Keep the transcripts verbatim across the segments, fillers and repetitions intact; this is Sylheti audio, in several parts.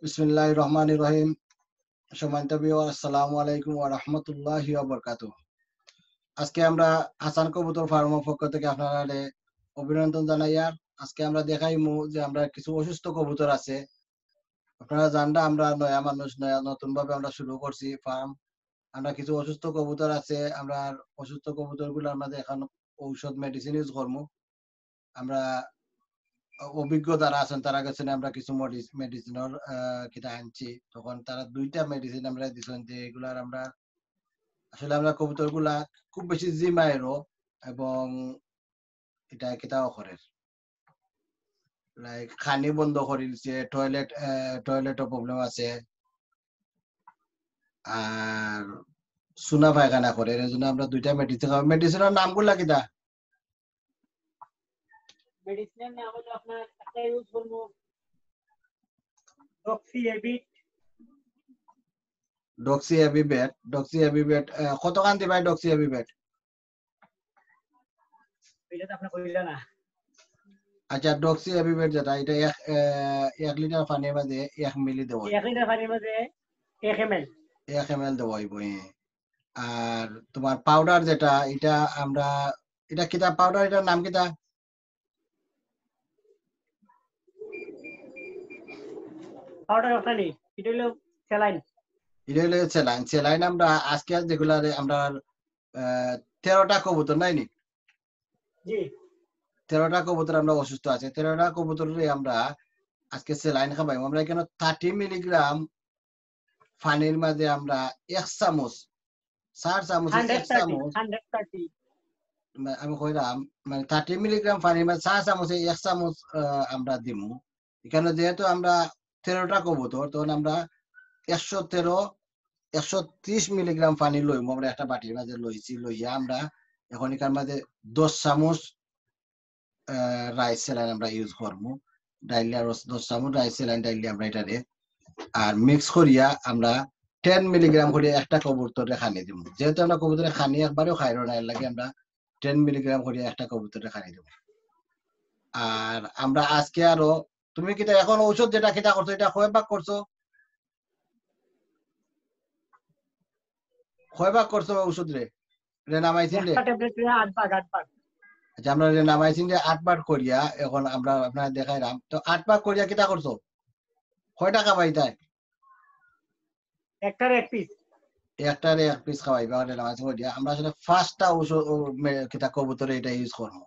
বিসমিল্লাহির রহমানির রহিম। সম্মানিত ভিউয়ার, আসসালামু আলাইকুম ওয়া রাহমাতুল্লাহি ওয়া বারাকাতুহু। আজকে আমরা হাসান কবুতর ফার্মর পক্ষ থেকে আপনারারে অভিনন্দন জানাইয়ার। আজকে আমরা দেখাইমু যে আমরা কিছু অসুস্থ কবুতর আছে। আপনারা জানরা আমরা নয়া মানুষ, নয়া, নতুনভাবে আমরা শুরু করছি ফার্ম। আমরা কিছু অসুস্থ কবুতর আছে, আমরা অসুস্থ কবুতরগুলার মাঝে এখন ঔষধ, মেডিসিন ইউজ করমু। আমরা অ-, অভিজ্ঞ যারা আছেন, তারা গেছেন, আমরা কিছু মডি-, মেডিসিনর, আহ, কিতা আনছি, তখন তারা দুইটা মেডিসিন আমরা দিছেন, যে এগুলার আমরা আসলে আমরা কবুতরগুলা খুব বেশি জিমাইরও এবং এটা কিতাও করে, লাইক, খানি বন্ধ করি দিছে, টয়লেট, আহ, টয়লেটও প্রবলেম আছে, আর সুনা পায়খানা করে, এর জন্য আমরা দুইটা মেডিসিন খাওয়াই। মেডিসিনর নামগুলা কিতা? মেডিসিনের নাম হলো আপনার একটা ইউজ করবো ডক্সি এবিট। ডক্সি এবিবেট, ডক্সি এবিবেট, আহ, কতখান দিবায় ডক্সি এবিবেট? এটা তো আপনি কইলেন না। আচ্ছা, ডক্সি এবিবেট যেটা, এটা এক, আহ, এক লিটার পানির মাঝে এক মিলি দেওয়া। এক লিটার পানির মাঝে এক এমএল। এক এমএল দেওয়া হইব, হ্যাঁ। আর তোমার পাউডার যেটা, এটা আমরা, এটা কিতা পাউডার, এটার নাম কিতা? পাউডার ওটা নেই, এটা হলো স্যালাইন। এটা হলো স্যালাইন। স্যালাইন আমরা আজকে যেগুলা আমরা, আহ, তেরোটা কবুতর নাই নি? জি। তেরোটা কবুতর আমরা অসুস্থ আছে, তেরোটা কবুতররে আমরা আজকে স্যালাইন খাবাইমু। আমরা এখানে থার্টি মিলিগ্রাম পানির মাঝে আমরা এক চামচ, চার চামচ, এক হান্ড্রেড থার্টি, চামচ। Hundred thirty. মা-, আমি কইলাম, মানে, থার্টি মিলিগ্রাম পানির মাঝে চার চামচে এক চামচ, আহ, আমরা দিমু। এখানে যেহেতু আমরা তেরোটা কবুতর, তখন আমরা একশো তেরো, একশো ত্রিশ মিলিগ্রাম পানি লইমু। আমরা একটা বাটির মাঝে লইছি, লইয়া আমরা এখন এখান মাঝে দশ চামচ, আহ, রাইস স্যালাইন আমরা ইউজ করমু। ডাইলে আরো দশ চামচ রাইস স্যালাইন ডাইলে আমরা এটারে আর মিক্স করিয়া আমরা টেন মিলিগ্রাম করিয়া একটা কবুতরে খানি দিমু। যেহেতু আমরা কবুতরে খানি একবারেও খাইরো না, এর লাগি আমরা টেন মিলিগ্রাম করিয়া একটা কবুতরে খানি দিমু। আর আমরা আজকে আরো, তুমি কিতা এখন ঔষধ যেটা কিতা করছো, এটা কয় ভাগ করছো? কয় ভাগ করছো ঔষধ রে? রেনামাইসিন রে? একটা ট্যাবলেট রে আট ভাগ, আট ভাগ। আচ্ছা, আমরা রেনামাইসিন রে আট ভাগ করিয়া এখন আমরা আপনারে দেখাইলাম। তো আট ভাগ করিয়া কিতা করছো? কয়টা খাবাইতায়? একটারে এক পিস। একটারে এক পিস খাবাইবা, রেনামাইসিন করিয়া। আমরা আসলে পাঁচটা ঔষধ, ও, মে-, কিতা কবুতরে এটা ইউজ করমু।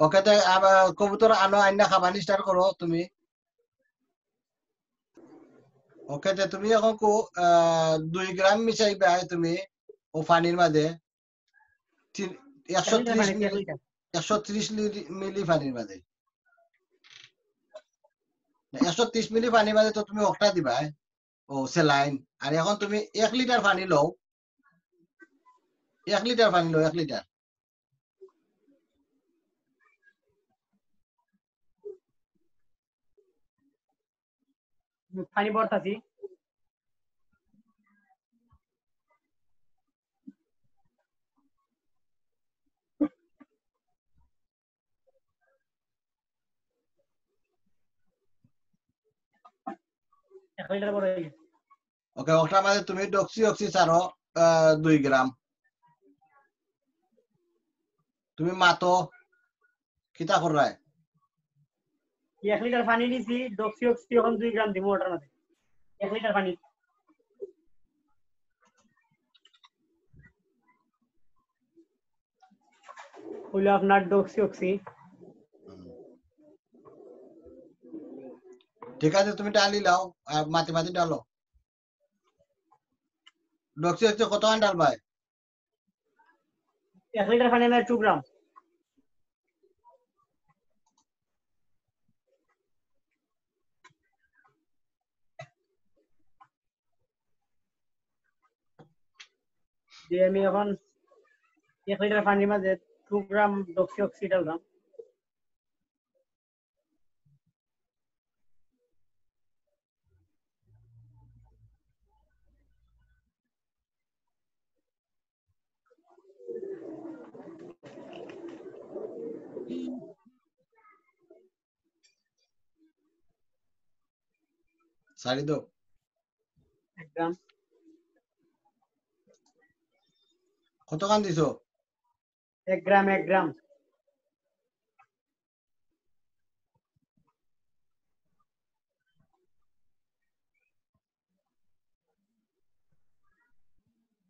ওকে, তে আবার কবুতর আনো, আইনা খাবানি স্টার্ট করো তুমি। ওকে, তে তুমি এখন কো-, আহ, দুই গ্রাম মিশাইবায় তুমি ও পানির মাঝে। তিন, একশো ত্রিশ এক লিটার, মিলি, এক লিটার। একশো ত্রিশ লি-, মিলি পানির মাঝে। না, একশো ত্রিশ মিলি পানির মাঝে তো তুমি ওটা দিবায়, ও স্যালাইন। আর এখন তুমি এক লিটার পানি লও, এক লিটার পানি লও, এক লিটার। পানি ভরতাছি। এক লিটার ভরে। ওকে, ওটার মাঝে তুমি ডক্সি অক্সি ছাড়ো, আহ, দুই গ্রাম। তুমি মাতো, কিতা কররায়? এক লিটার পানি নিছি, ডক্সি অক্সি এখন দুই গ্রাম দিমু ওটার মাঝে। এক লিটার পানি। হইলো আপনার ডক্সি অক্সি। হুম। ঠিক আছে, তুমি ডালি লাও, আর মাঝে মাঝে ডালো। ডক্সি অক্সি কত আন ডালবায়? এক লিটার পানি মানে টু গ্রাম। যে আমি এখন এক লিটার পানির মাঝে টু গ্রাম ডক্সি অক্সি ডাললাম। ছাড়ি দেও। এক গ্রাম। কতখান দিছো? এক গ্রাম, এক গ্রাম।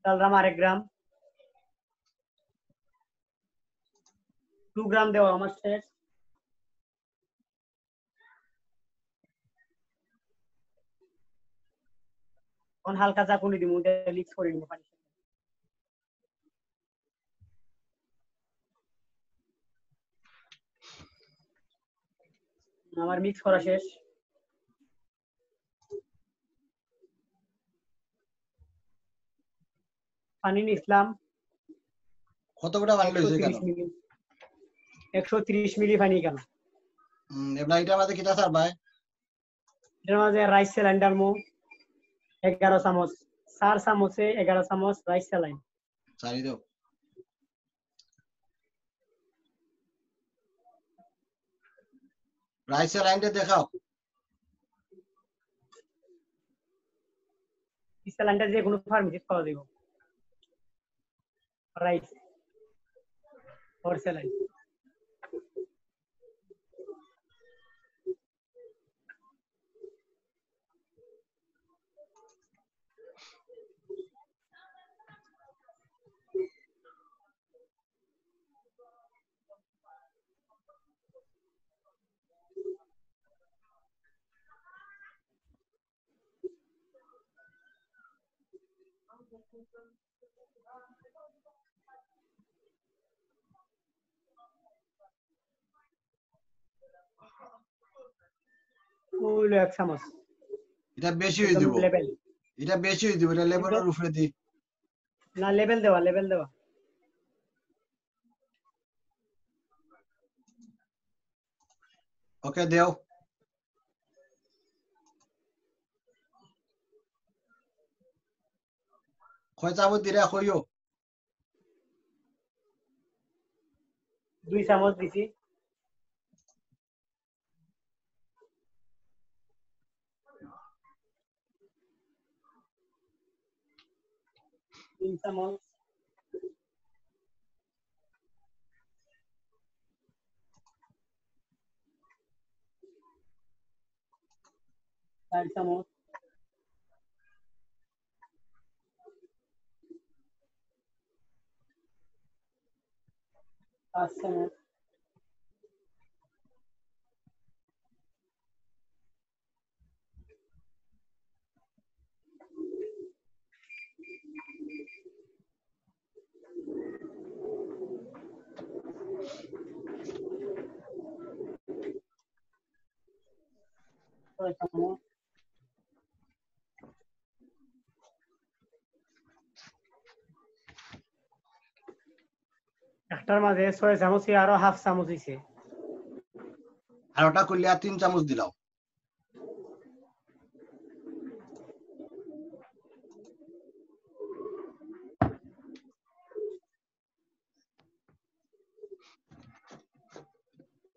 ডালরাম আরেক গ্রাম। টু গ্রাম দেওয়া আমার শেষ। এখন হালকা ঝাঁকুনি দিমু, মিক্স করি নিমু পানি। আমার মিক্স করা শেষ। পানি নিছিলাম কত বড় পানি লইছে কেন? একশো তিরিশ মিলি, একশো তিরিশ মিলি পানি কেন? হুম, এবার এটা আমাদের কিতা স্যার ভাই? এটার মাঝে রাইস স্যালাইন ডালমু এগারো চামচ, চার চামচে এগারো চামচ রাইস স্যালাইন। ছাড়ি দেও। রাইস স্যালাইনটা দেখাও। স্যালাইনটা যে কোনো ফার্মেসিত পাওয়া যাবে। Rice for saline. অইলো এক চামচ। এটা বেশি হয়ে দিব। লেভেল। এটা বেশি হয়ে দিব, এটা লেভেলের উপরে দি। না, লেভেল দেওয়া, লেভেল দেওয়া। ওকে, দেও। কয় চামচ দিরা কইও? দুই চামচ দিছি। তিন চামচ। চার চামচ। পাঁচ চামচ। ছয় চামচ। একটার মাঝে ছয় চামচ আরো হাফ চামচ হইছে। আর ওটা করলে আর তিন চামচ দিলাও।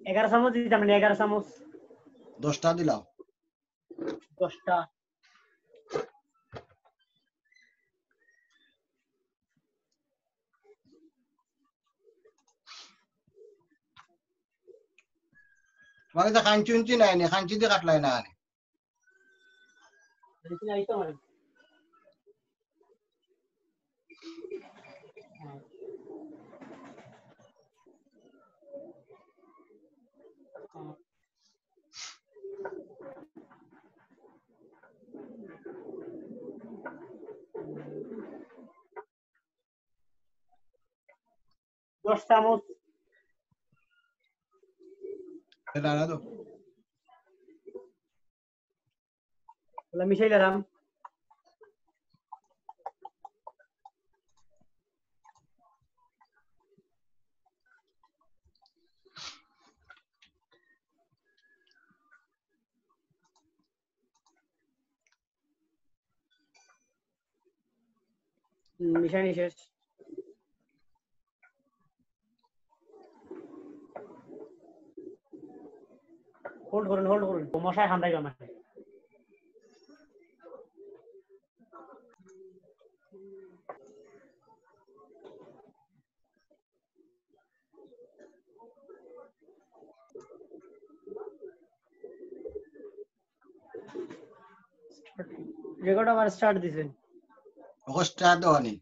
এগারো চামচ দিতাম না, এগারো চামচ। দশটা দিলাও। দশটা। তোমার কাছে কাঞ্চি উঞ্চি নাই নি? কাঞ্চি দিয়ে কাটলাই না আনে। দশ চামচ। এটা আনা তো। মিশাইলাম। মিশানি শেষ। হোল্ড করুন, হোল্ড করুন, মশায় হান্দাই আমাকে। রেকর্ড আমার স্টার্ট দিছে। অখন স্টার্ট দেওয়া নি।